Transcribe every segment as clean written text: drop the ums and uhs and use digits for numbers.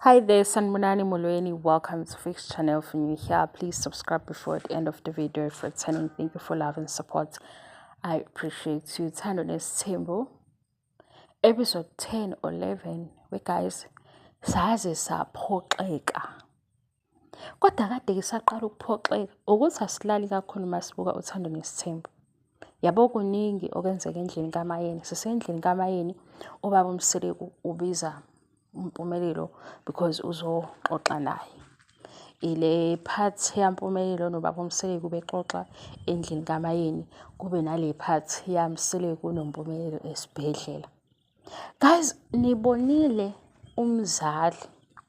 Hi there, Sanbonani Molweni. Welcome to Fix Channel. If you're new here, please subscribe before the end of the video. If returning, thank you for love and support. I appreciate you. Thando Nesithembu, episode 10 or 11. We guys, saze saphoxeka. Kodwa kade ke saqala ukuphoxeka ukuthi asilali kakhulu masibuka uThando Nesithembu. Yabo kuningi okwenzeka endlini kaMayeni. Sisendlini kaMayeni, ubaba uMseleku ubiza uMpumelelo because uzoxoxa naye. Ile part yaMpumelelo nobaba uMseleku bexoxa endlini kaMayeni, kube nale part yaMseleku noMpumelelo esibhedlela. Guys, nibonile umzali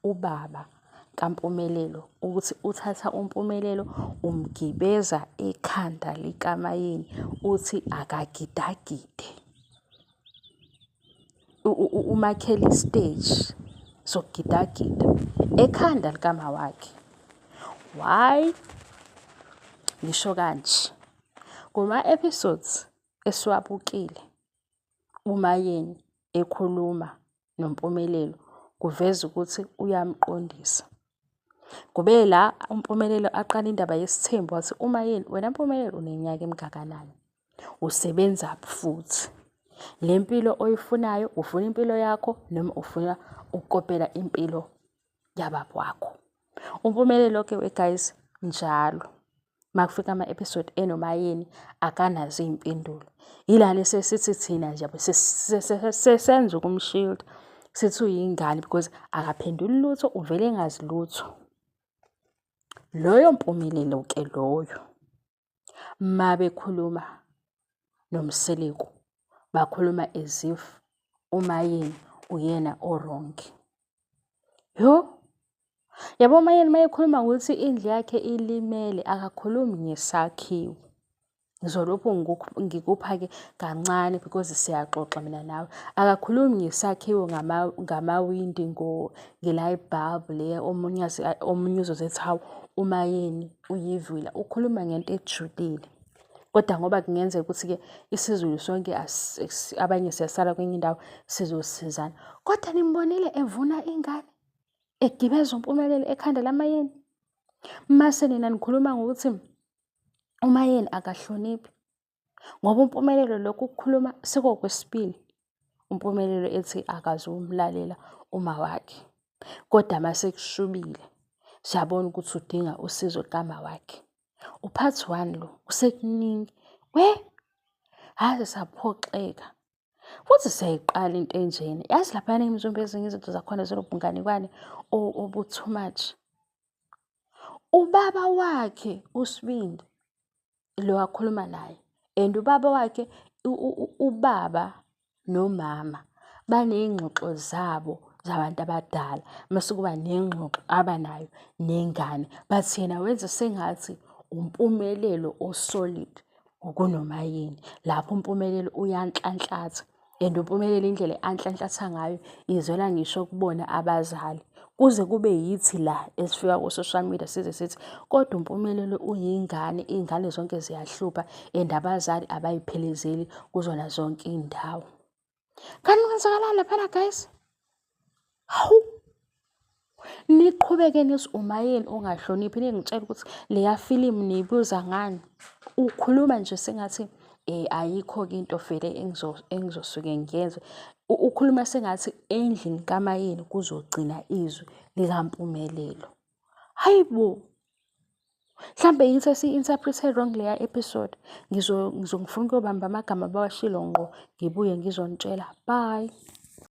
ubaba kaMpumelelo ukuthi uthatha uMpumelelo umgibeza ekhanda likaMayeni uthi akagidagide. Umakhela isiteji sokugidagida ekhanda likama wakhe. Why? Ngisho kanje. Kuma-episodes esiwabukile uMayeni ekhuluma noMpumelelo kuveza ukuthi uyamqondisa. Kube la uMpumelelo aqala indaba yesithembu wathi uMayeni, wena Mpumelelo uneminyaka emingakanani? Usebenzaphi futhi? Le mpilo oyifunayo ufuna impilo yakho noma ufuna ukukopela impilo yababa wakho? UMpumelelo-ke we guys njalo makufika ama-episode enoMayeni akanazo iy'mpendulo. Yilana sesithi thina nje sesenza ukumshield sithi uyingane because akaphenduli lutho uvele engazi lutho. Loyo Mpumelelo-ke loyo mabekhuluma noMseleku bakhuluma as if uMayeni uyena o-wrong. Yho! Yabo uMayeni mayekhuluma ngokuthi indlu yakhe ilimele akakhulumi ngesakhiwo. Ngizolokhu ngikupha-ke kancane because siyaxoxa mina nawe. Akakhulumi ngesakhiwo ngamawindi nge-light bulb le omunye omunye uzoze ethi hawu uMayeni uyivila. Ukhuluma ngento ejulile. Kodwa ngoba kungenzeka ukuthi-ke isiZulu sonke abanye siyasala kwenye indawo sizosizana. Kodwa nimbonile evuna ingane egibeza uMpumelelo ekhanda laMayeni. Mase nina nikhuluma ngokuthi uMayeni akahloniphi ngoba uMpumelelo lokhu ukukhuluma sekuwokwesibili uMpumelelo ethi akazumlalela uma wakhe. Kodwa mase kushubile siyabona ukuthi udinga usizo lukama wakhe. U-part one lo kusekuningi. We, haze saphoxeka. Futhi siyayiqala into enjena. Yazi laphayana eMzumbe ezinye izinto zakhona zinobunganekwane obu-too much. Ubaba wakhe uSibindi lo akhuluma naye and ubaba wakhe ubaba nomama baney'ngxoxo zabo zabantu abadala mase kuba nengxoxo abanayo nengane but yena wenza sengathi uMpumelelo o-solid ngokunoMayeni. Lapho uMpumelelo uyanhlanhlatha and uMpumelelo indlela anhlanhlatha ngayo izwela ngisho kubona abazali. Kuze kube yithi la esifika ku-social media size sithi kodwa uMpumelelo uyingane, iy'ngane zonke ziyahlupha and abazali abayiphelezeli kuzona zonke iy'ndawo. Kanti kwenzakalani laphana guys? Hawu! Niqhubeke nithi uMayeni ongahloniphi ningitshela ukuthi leya filimu niyibuza ngani? Ukhuluma nje sengathi ayikho-ke into vele engizosuke ngiyenze. Ukhuluma sengathi endlini kaMayeni kuzogcina izwi likaMpumelelo. Hayi bo! Mhlampe yithi esiyi-interpret-e wrong leya episode. Ngifuna ukuyobamba amagama abawashilo ngqo ngibuye ngizonitshela. Bye.